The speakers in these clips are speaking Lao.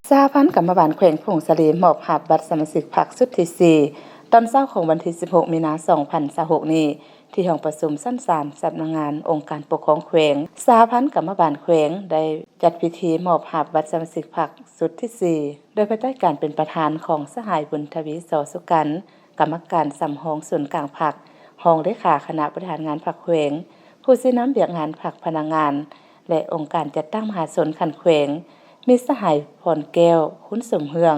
ສະຫະພັນກຳມະບານແຂວງຜົ້ງສາລີ ມອບຮັບບັດສະມາຊິກພັກຊຸດທີສີ່ ຕອນເຊົ້າຂອງວັນທີສິບຫົກ ມີນາ ສອງພັນຊາວຫົກນີ້ ທີ່ຫ້ອງປະຊຸມຊັ້ນສາມ ສຳນັກງານອົງການປົກຄອງແຂວງ. ສະຫະພັນກຳມະບານແຂວງໄດ້ຈັດພິທີມອບຮັບບັດສະມາຊິກພັກຊຸດທີສີ່ ໂດຍພາຍໃຕ້ການເປັນປະທານຂອງສະຫາຍ ບຸນທະວີ ສໍສຸກັນ ກຳມະການສຳຮອງສູນກາງພັກ, ຮອງເລຂາຄະນະບໍລິຫານງານພັກແຂວງ, ຜູ້ຊີ້ນຳວຽກງານພັກ, ພະນັກງານ ແລະ ອົງການຈັດຕັ້ງມະຫາຊົນຂັ້ນແຂວງ, ມີສະຫາຍ ພອນແກ້ວ ຄຸນສົມເຮືອງ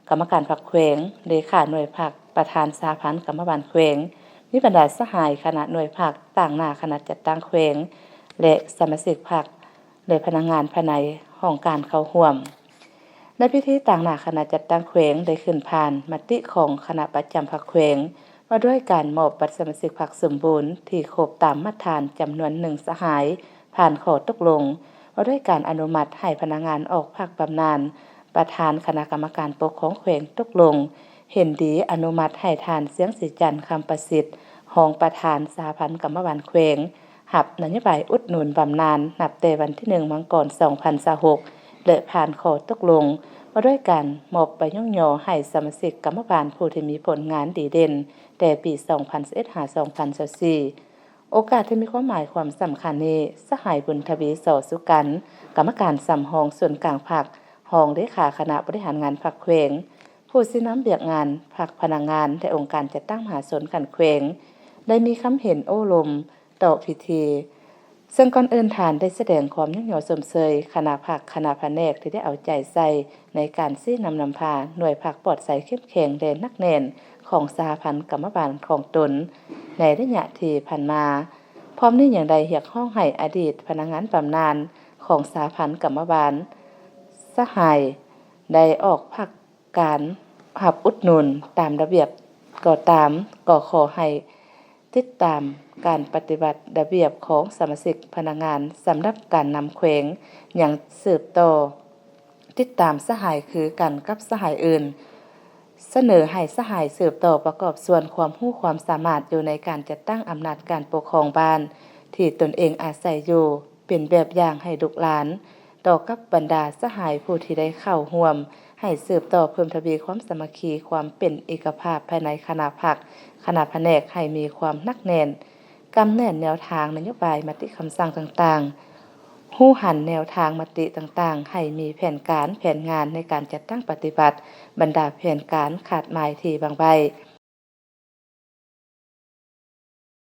ກຳມະການພັກແຂວງ, ເລຂາໜ່ວຍພັກ, ປະທານສະຫະພັນກຳມະບານແຂວງ, ມີບັນດາສະຫາຍຄະນະໜ່ວຍພັກ, ຕາງໜ້າຄະນະຈັດຕັ້ງແຂວງ ແລະ ສະມາຊິກພັກ ແລະ ພະນັກງານພາຍໃນຫ້ອງການເຂົ້າຮ່ວມ. ໃນພິທີ, ຕາງໜ້າຄະນະຈັດຕັ້ງແຂວງໄດ້ຂຶ້ນຜ່ານມະຕິຂອງຄະນະປະຈຳພັກແຂວງ ວ່າດ້ວຍການມອບບັດສະມາຊິກພັກສົມບູນທີ່ຄົບຕາມມາດຖານຈຳນວນໜຶ່ງສະຫາຍ ຜ່ານຂໍ້ຕົກລົງ ວ່າດ້ວຍການອະນຸມັດໃຫ້ພະນັກງານອອກພັກບຳນານ. ປະທານຄະນະກຳມະການປົກຄອງແຂວງຕົກລົງເຫັນດີອະນຸມັດໃຫ້ທ່ານ ຊຽງສີຈັນ ຄຳປະສິດ ຮອງປະທານສະຫະພັນກຳມະບານແຂວງ ຮັບນະໂຍບາຍອຸດໜູນບຳນານ ນັບແຕ່ວັນທີໜຶ່ງ ມັງກອນ ສອງພັນຊາວຫົກ ແລະ ຜ່ານຂໍ້ຕົກລົງວ່າດ້ວຍການມອບໃບຍ້ອງຍໍໃຫ້ສະມາຊິກກຳມະບານຜູ້ທີ່ມີຜົນງານດີເດັ່ນແຕ່ປີສອງພັນຊາວເອັດ ຫາ ສອງພັນຊາວສີ່. ໂອກາດທີ່ມີຄວາມໝາຍຄວາມສຳຄັນນີ້, ສະຫາຍ ບຸນທະວີ ສໍສຸກັນ ກຳມະການສຳຮອງສູນກາງພັກ, ຮອງເລຂາຄະນະບໍລິຫານງານພັກແຂວງ, ຜູ້ຊີ້ນຳວຽກງານພັກ, ພະນັກງານ ແລະ ອົງການຈັດຕັ້ງມະຫາຊົນຂັ້ນແຂວງ ໄດ້ມີຄຳເຫັນໂອ້ລົມຕໍ່ພິທີ, ເຊິ່ງກ່ອນອື່ນທ່ານໄດ້ສະແດງຄວາມຍ້ອງຍໍຊົມເຊີຍຄະນະພັກ, ຄະນະພະແນກທີ່ໄດ້ເອົາໃຈໃສ່ໃນການຊີ້ນຳນຳພາໜ່ວຍພັກປອດໃສເຂັ້ມແຂງ ແລະ ໜັກແໜ້ນຂອງສະຫະພັນກຳມະບານຂອງຕົນໃນໄລຍະທີ່ຜ່ານມາ. ພ້ອມນີ້ຍັງໄດ້ຮຽກຮ້ອງໃຫ້ອະດີດພະນັກງານບຳນານຂອງສະຫະພັນກຳມະບານສະຫາຍ ໄດ້ອອກພັກການຮັບອຸດໜູນຕາມລະບຽບກໍຕາມ, ກໍຂໍໃຫ້ຕິດຕາມການປະຕິບັດລະບຽບຂອງສະມາຊິກພະນັກງານສຳລັບການນຳແຂວງ ຍັງສືບຕໍ່ຕິດຕາມສະຫາຍຄືກັນກັບສະຫາຍອື່ນ. ສະເໜີໃຫ້ສະຫາຍສືບຕໍ່ປະກອບສ່ວນຄວາມຮູ້ຄວາມສາມາດຢູ່ໃນການຈັດຕັ້ງອຳນາດການປົກຄອງບ້ານທີ່ຕົນເອງອາໄສຢູ່ ເປັນແບບຢ່າງໃຫ້ລູກຫຼານ, ຕໍ່ກັບບັນດາສະຫາຍຜູ້ທີ່ໄດ້ເຂົ້າຮ່ວມ, ໃຫ້ສືບຕໍ່ເພີ່ມທະວີຄວາມສາມັກຄີ, ຄວາມເປັນເອກະພາບພາຍໃນຄະນະພັກ, ຄະນະພະແນກໃຫ້ມີຄວາມໜັກແໜ້ນ, ກຳແໜ້ນແນວທາງນະໂຍບາຍ, ມະຕິຄຳສັ່ງຕ່າງໆ, ຮູ້ຫັນແນວທາງມະຕິຕ່າງໆ, ໃຫ້ມີແຜນການ, ແຜນງານໃນການຈັດຕັ້ງປະຕິບັດບັນດາແຜນການຄາດໝາຍທີ່ວາງໄວ້.